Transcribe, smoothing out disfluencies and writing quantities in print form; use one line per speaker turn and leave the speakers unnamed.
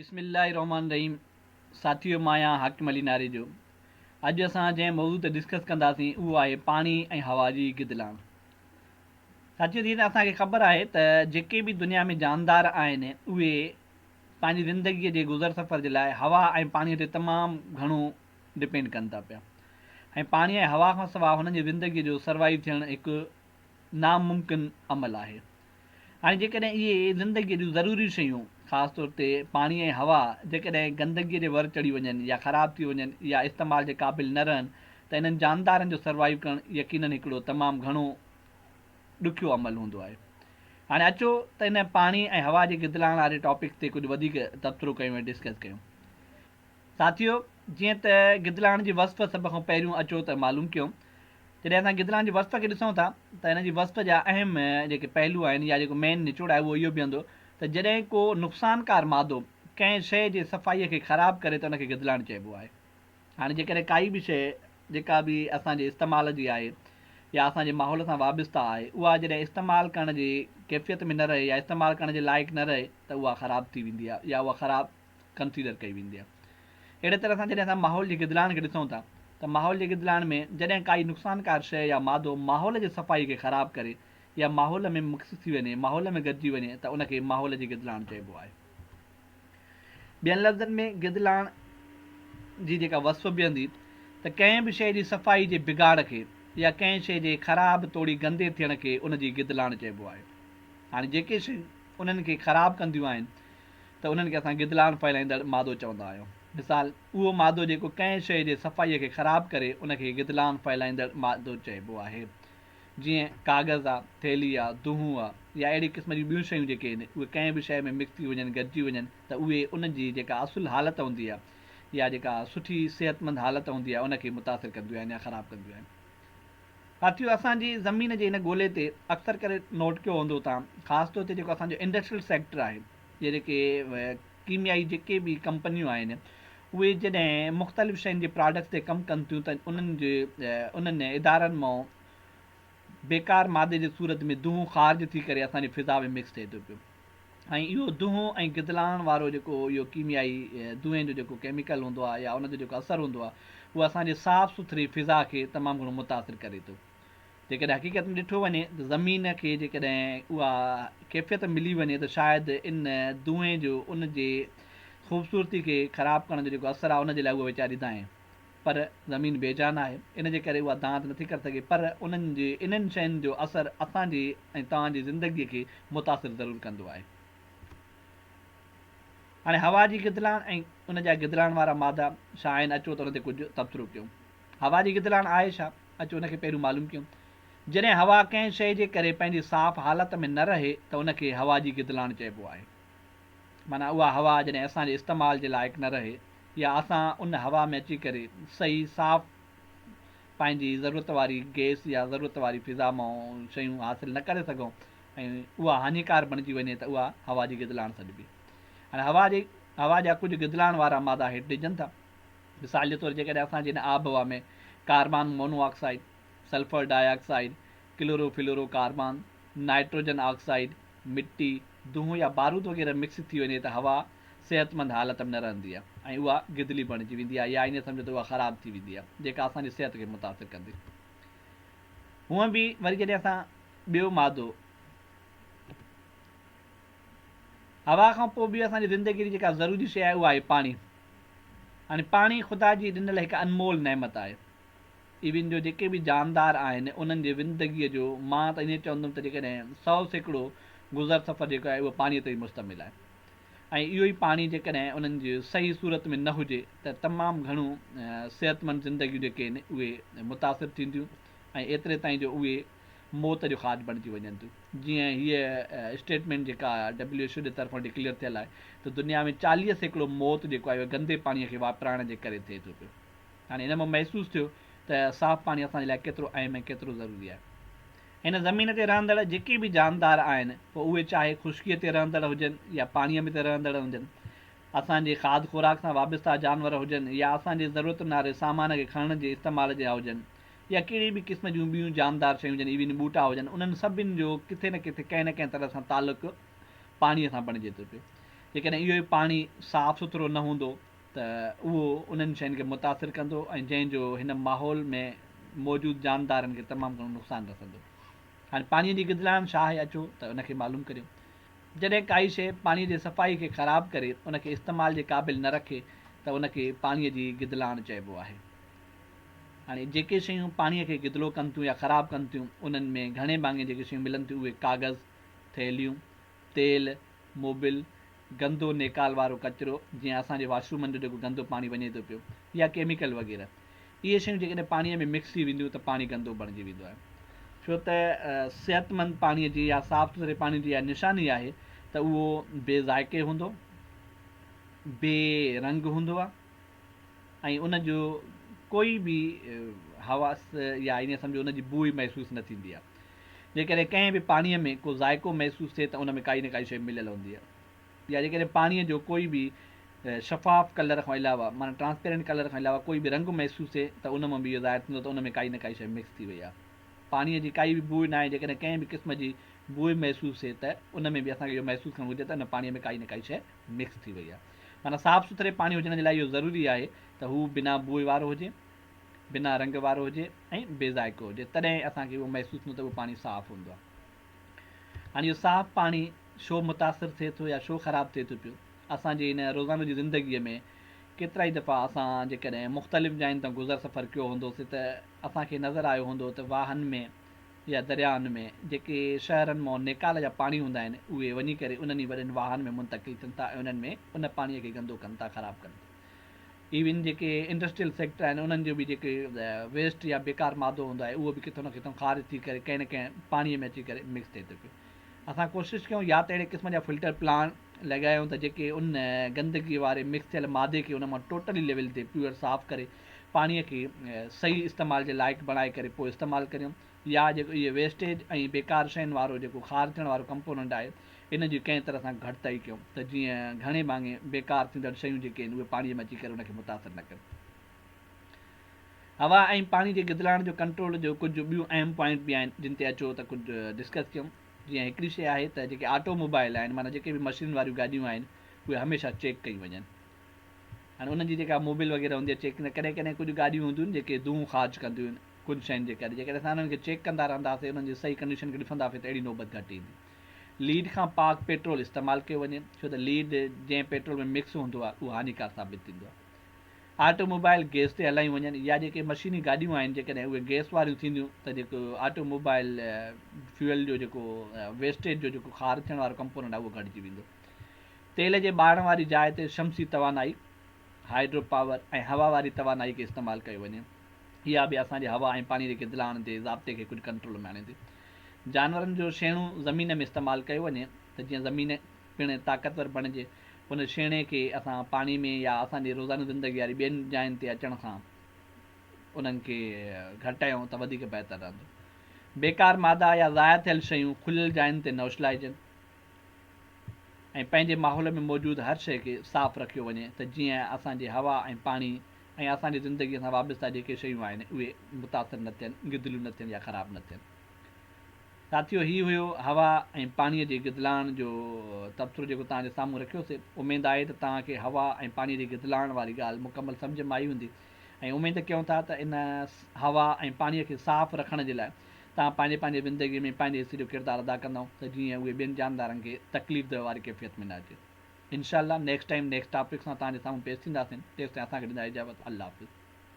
بسم الله الرحمٰن الرحيم ساٿيو مان آهيان حاڪم علي ناريجو اڄ اسان جنهن موضوع تي ڊسڪس ڪنداسين اهو آهي پاڻي ۽ هوا جي گدلاڻ. ساٿيو جيئن ته اسان کي خبر آهي ته جيڪي به دنيا ۾ جاندار آهن اهي پنهنجي زندگي جي گذر سفر جي لاء هوا ۽ پاڻي تي تمام گهڻو ڊپينڊ ڪن ٿا پيا ۽ پاڻي ۽ هوا کان سواء هنن جي زندگي جو سروائيو ٿيڻ هڪ ناممڪن عمل آهي. هاڻي جيڪڏهن اهي زندگيء جون ضروري شيون، خاص طور تي پاڻي ۽ هوا، جيڪڏهن گندگيء جي ور چڙهي وڃن يا خراب ٿي وڃن يا استعمال جي قابل نه رهن ته انهن جاندارن جو سروائيو ڪرڻ يقينن هڪڙو تمام گهڻو ڏکيو عمل هوندو آهي. هاڻي اچو ته ان پاڻي ۽ هوا جي گدلاڻ واري ٽاپڪ تي ڪجهه وڌيڪ تبصرو ڪيون ۽ ڊسڪس ڪيون. ساٿيو! جيئن ته گدلاڻ جي وصف سڀ کان پهريون اچو ته معلوم ڪيون. جڏهن اسان گدلاڻ جي وصف کي ڏسون ٿا ته ان جي وصف جا اهم جيڪي پهلو آهن يا جيڪو مين نچوڙ آهي اهو اهو بيهندو ته جڏهن ڪو نقصانڪار مادو ڪنهن شيء جي صفائيء کي خراب ڪري ته ان کي گدلاڻ چئبو آهي. هاڻي جيڪڏهن ڪائي به شيء جيڪا به اسان جي استعمال جي آهي يا اسان جي ماحول سان وابسته آهي اها جڏهن استعمال ڪرڻ جي ڪيفيت ۾ نه رهي يا استعمال ڪرڻ جي لائق نه رهي ته اها خراب ٿي ويندي آهي يا اها خراب ڪنسيڊر ڪئي ويندي آهي. اهڙي طرح سان جڏهن اسان ماحول جي گدلاڻ کي ڏسون ٿا ته ماحول جي گدلاڻ ۾ جڏهن ڪائي نقصانڪار شيء يا مادو ماحول جي صفائي کي خراب ڪري يا ماحول ۾ مڪس ٿي وڃي، ماحول ۾ گڏجي وڃي ته ان کي ماحول جي گدلاڻ چئبو آهي. ٻين لفظن ۾ گدلاڻ جي جيڪا وصف بيهندي ته ڪنهن به شيء جي صفائي جي بگاڙ کي يا ڪنهن شيء جي خراب توڙي گندي ٿيڻ کي ان جي گدلاڻ چئبو آهي. هاڻي جيڪي شيون انهن کي خراب ڪنديون آهن ته انهن کي اسان گدلاڻ ڦهلائيندڙ مادو چوندا آهيون. مثال، اهو مادو جيڪو ڪنهن شيء جي صفائيء کي خراب ڪري ان کي گدلاڻ ڦهلائيندڙ مادو چئبو آهي. جيئن ڪاغذ آ، ٿيلهي آ، دونهون آ يا اهڙي قسم جون ٻيون شيون جيڪي آهن اهي ڪنهن به شيء ۾ مڪس ٿي وڃن، گڏجي وڃن ته اهي ان جي جيڪا اصل حالت هوندي آ يا جيڪا سٺي صحتمند حالت هوندي آ ان کي متاثر ڪنديون آهن يا خراب ڪنديون آهن. ساٿيو اسان جي زمين جي هن گولي تي اڪثر ڪري نوٽ ڪيو هوندو توهان خاص طور تي جيڪو اسان جو انڊسٽريل سيڪٽر آهي يا جيڪي ڪيميائي جيڪي به ڪمپنيون آهن اهي جڏهن مختلف شين جي پراڊڪٽس تي ڪم ڪن ٿيون ته انهن جي انهن ادارن مان بيڪار مادي جي صورت ۾ دونهون خارج ٿي ڪري اسان جي فضا ۾ مڪس ٿئي ٿو پيو ۽ اهو دونهون ۽ گدلاڻ وارو جيڪو اهو ڪيميائي دونهين جو جيڪو ڪيميڪل هوندو آهي يا ان جو جيڪو اثر هوندو آهي اهو اسان جي صاف سٿري فضا کي تمام گهڻو متاثر ڪري ٿو. جيڪڏهن حقيقت ۾ ڏٺو وڃي ته زمين کي جيڪڏهن اها ڪيفيت ملي وڃي ته شايد ان دونهين جو ان جي خوبصورتي کي خراب ڪرڻ جو جيڪو اثر آهي ان جي لاء اها ويچاري دانهين پر زمين بي جان آهي ان جي ڪري اها دانت نٿي ڪري سگهي پر انهن جي انهن شين جو اثر اسان جي ۽ توهان جي زندگي کي متاثر ضرور ڪندو آهي. هاڻي هوا جي گدلاڻ ۽ ان جا گدلاڻ وارا مادا ڇا آهن اچو ته ان تي ڪجهه تبصرو ڪيون. هوا جي گدلاڻ آهي ڇا؟ اچو ان کي پهريون معلوم ڪيون. جڏهن هوا ڪنهن شيء جي ڪري پنهنجي صاف حالت ۾ نه رهي ته ان کي هوا جي گدلاڻ چئبو آهي. معنيٰ اها هوا جڏهن اسان جي استعمال جي لائق نه رهي يا اسان ان هوا ۾ اچي ڪري صحيح صاف پنهنجي ضرورت واري گئس يا ضرورت واري فضا مان شيون حاصل نه ڪري سگهون ۽ اها هاڃيڪار بڻجي وڃي ته اها هوا جي گدلاڻ سڏبي. هاڻي هوا جي هوا جا ڪجهه گدلاڻ وارا مادا هيٺ ڏجن ٿا. مثال جي طور جيڪڏهن اسان جي هن آبهوا ۾ carbon monoxide, sulphur dioxide, chlorofluorocarbon, nitrogen oxide, مٽي، دونهون يا بارود وغيره مڪس ٿي وڃي ته هوا صحتمند حالت ۾ نه رهندي آهي ۽ اها گدلي بڻجي ويندي آهي يا ائين سمجهو ته اها خراب ٿي ويندي آهي جيڪا اسان جي صحت کي متاثر ڪندي. هونئن به وري جڏهن اسان ٻيو مادو هوا کان پوء ٻيو اسان جي زندگي جي جيڪا ضروري شيء آهي اها آهي پاڻي. هاڻي پاڻي خدا جي ڏنل هڪ انمول نعمت آهي. ايون جو جيڪي به جاندار آهن انهن جي زندگيء جو مان ته ائين چوندم ته جيڪڏهن 100% گذر سفر جيڪو آهي اهو پاڻيء تي ئي مشتمل آهي ۽ اهو ئي پاڻي جيڪڏهن انهن جي صحيح صورت ۾ نه هجي ته تمام گهڻو صحتمند زندگيون جيڪي آهن اهي متاثر ٿينديون ۽ ايتري تائين جو اهي موت جو کاڄ بڻجي وڃن ٿيون جيئن هيء اسٽيٽمينٽ جيڪا ڊبليو ايڇ او جي طرفان ڊڪليئر ٿيل آهي ته دنيا ۾ 40% موت جيڪو آهي اهو گندي پاڻيء کي واپرائڻ جي ڪري ٿئي ٿو پيو. هاڻي ان مان محسوس ٿيو ته صاف پاڻي اسان جي لاء ڪيترو اهم ۽ ڪيترو ضروري آهي. هن زمين تي رهندڙ جيڪي به جاندار آهن، پوء اهي چاهي خشڪيء تي رهندڙ هجن يا پاڻيء ۾ تي رهندڙ هجن، اسان جي کاڌ خوراڪ سان وابسته جانور هجن يا اسان جي ضرورتن واري سامان کي کڻڻ جي استعمال جا هجن يا ڪهڙي به قسم جون ٻيون جاندار شيون هجن ايون ٻوٽا هجن، انهن سڀن جو ڪٿي نه ڪٿي ڪنهن نه ڪنهن طرح سان تعلق پاڻيء سان بڻجي ٿو پيو. جيڪڏهن اهو ئي پاڻي صاف سٿرو نه هوندو ته اهو انهن شين کي متاثر ڪندو ۽ جنهن جو هن ماحول ۾ موجود جاندارن کي تمام گهڻو نقصان رسندو. هاڻي پاڻيء جي گدلاڻ ڇا آهي اچو ته ان کي معلوم ڪريون. جڏهن ڪائي شيء پاڻيء جي صفائي کي خراب ڪري ان کي استعمال جي قابل نه رکي ته ان کي پاڻيء جي گدلاڻ چئبو آهي. هاڻي جيڪي شيون پاڻيء کي گدلو ڪن ٿيون يا خراب ڪن ٿيون انهن ۾ گهڻي ڀاڱي جيڪي شيون ملن ٿيون اهي ڪاغذ، ٿيلهيون، تيل، موبل، گندو نيڪال وارو ڪچرو جيئن اسان جي واش رومن جو جيڪو گندو پاڻي وڃي ٿو پيو يا ڪيميڪل وغيره اهي شيون جيڪڏهن پاڻيء ۾ مڪس ٿي وينديون ته پاڻي گندو بڻجي ويندو آهي ڇو ته صحتمند پاڻيء جي يا صاف سٿري پاڻي جي اها نشاني آهي ته اهو بي ذائقي هوندو، بي رنگ هوندو آهي ۽ ان جو ڪوئي به حواس يا ائين سمجهو ان جي بوء محسوس نه ٿيندي آهي. جيڪڏهن ڪنهن به پاڻيء ۾ ڪو ذائقو محسوس ٿئي ته ان ۾ ڪائي نه ڪائي شيء مليل هوندي آهي يا جيڪڏهن پاڻيء جو ڪوئي به شفاف ڪلر کان علاوه معنيٰ ٽرانسپيرنٽ ڪلر کان علاوه ڪوئي به رنگ محسوس ٿئي ته ان مان به اهو ظاهر ٿيندو ته ان ۾ ڪائي نه ڪائي شيء مڪس ٿي وئي آهي. پاڻيء جي ڪائي به بوء ناهي جيڪڏهن ڪنهن به قسم جي بوء محسوس ٿئي ته ان ۾ به اسان کي اهو محسوس ڪرڻ گهرجي ته ان پاڻيء ۾ ڪائي نه ڪائي شيء مڪس ٿي وئي آهي. معنيٰ صاف سٿري پاڻي هجڻ جي لاء اهو ضروري آهي ته هو بنا بوء وارو هجي. بنا رنگ وارو هجي ۽ بي ذائقو هجي تڏهن اسان کي اهو محسوس ٿيندو ته اهو پاڻي صاف هوندو آهي. هاڻي اهو صاف پاڻي ڇو متاثر ٿئي ٿو يا ڇو خراب ٿئي ٿو پيو؟ اسان جي هن روزانو جي زندگيء ۾ ڪيترائي دفعا اسان جيڪڏهن مختلف جاين تان گذر سفر ڪيو هوندو سي ته اسان کي نظر آيو هوندو ته واهن ۾ يا درياهن ۾ جيڪي شهرن مان نيڪال جا پاڻي هوندا آهن اهي وڃي ڪري انهن ئي وڏن واهن ۾ منتقل ٿين ٿا ۽ انهن ۾ ان پاڻي کي گندو ڪن ٿا خراب ڪن ٿا. ايون جيڪي انڊسٽريل سيڪٽر آهن انهن جو به جيڪي ويسٽ يا بيڪار مادو هوندو آهي اهو به ڪٿو نه ڪٿو خارج ٿي ڪري ڪنهن نه ڪنهن پاڻي ۾ اچي ڪري مڪس ٿئي ٿو پيو اسان ڪوشش ڪيون يا ته اهڙي قسم جا فلٽر پلانٽ لڳايون ته جيڪي ان گندگي واري مڪس ٿيل مادي کي ان مان ٽوٽلي ليول تي پيور صاف ڪري پاڻي کي صحيح استعمال جي لائق بڻائي ڪري پوء استعمال ڪريون يا جيڪو اهي ويسٽيج ۽ بيڪار شين وارو جيڪو خارج ٿيڻ وارو ڪمپوننٽ آهي ان جي ڪنهن طرح سان گهٽتائي ڪيون ته جيئن گهڻي ڀاڱي بيڪار ٿيندڙ شيون جيڪي آهن اهي پاڻي ۾ اچي ڪري ان کي متاثر نه ڪن. هوا ۽ پاڻي جي گدلاڻ جو ڪنٽرول جو ڪجهه ٻيون اهم پوائنٽ به آهن جن تي اچو ته ڪجهه ڊسڪس ڪيون جيئن هڪڙي شيء آهي ته جيڪي آٽو موبائل آهن معنيٰ جيڪي به مشينن واريون گاڏيون آهن اهي هميشه چيڪ ڪيون وڃن هاڻي انهن جي جيڪا موبل وغيره هوندي آهي چيڪ ڪڏهن ڪڏهن ڪجهه گاڏيون هونديون آهن جيڪي دونهون خارج ڪنديون آهن ڪجهه شين جي ڪري جيڪڏهن اسان انهن کي چيڪ ڪندا رهنداسين انهن جي صحيح ڪنڊيشن کي ڏسنداسين ته اهڙي نوبت گهٽ ايندي. ليڊ کان پاڪ پيٽرول استعمال ڪيو وڃي ڇو ته ليڊ جنهن پيٽرول ۾ مڪس هوندو آهي اهو هاڃيڪار ثابت ٿيندو آهي. آٽو موبائل گيس تي هلايون وڃن يا جيڪي مشيني گاڏيون آهن جيڪڏهن اهي گيس واريون ٿينديون ته جيڪو آٽو موبائل فيول جو جيڪو ويسٽيج جو جيڪو خارج ٿيڻ وارو ڪمپوننٽ آهي اهو گهٽجي ويندو. تيل جي ٻارڻ واري جاء تي شمسي توانائي، هائيڊرو پاور ۽ هوا واري توانائي کي استعمال ڪيو وڃي. اها به اسان جي هوا ۽ پاڻي جي گدلاڻ جي ضابطي کي ڪجهه ڪنٽرول ۾ آڻيندي. جانورن جو شيڻو زمين ۾ استعمال ڪيو وڃي ته جيئن زمين پڻ طاقتور بڻجي. ان شيڻي کي اسان پاڻي ۾ يا اسان جي روزاني زندگي واري ٻين جاين تي اچڻ کان انهن کي گهٽايون ته وڌيڪ بهتر رهندو. بيڪار مادا يا ضايع ٿيل شيون کليل جاين تي نه اڇلائجن. ۽ پنهنجي ماحول ۾ موجود هر شيء کي صاف رکيو وڃي ته جيئن اسان جي هوا ۽ پاڻي ۽ اسان جي زندگيء سان وابسته جيڪي شيون آهن اهي متاثر نه ٿين، گدليون نه ٿين يا خراب نه ٿين. ساٿيو هي هيو هوا ۽ پاڻيء جي گدلاڻ جو تبصرو جيڪو توهان جي سامهون رکيوسي. اميد آهي ته توهان کي هوا ۽ پاڻيء جي گدلاڻ واري ڳالهه مڪمل سمجهه ۾ آئي هوندي ۽ اميد ڪيون ٿا ته ان هوا ۽ پاڻيء کي صاف رکڻ جي لاء توهان پنهنجي پنهنجي زندگيء ۾ پنهنجي حصي جو ڪردار ادا ڪندؤ ته جيئن اهي ٻين جاندارن کي تڪليف ده واري ڪيفيت ۾ نه اچي. انشاء الله نيڪسٽ ٽائيم نيڪسٽ ٽاپڪ سان توهان جي سامهون پيش ٿينداسين تيستائين اسان کي ڏيندا اجازت الله حافظ.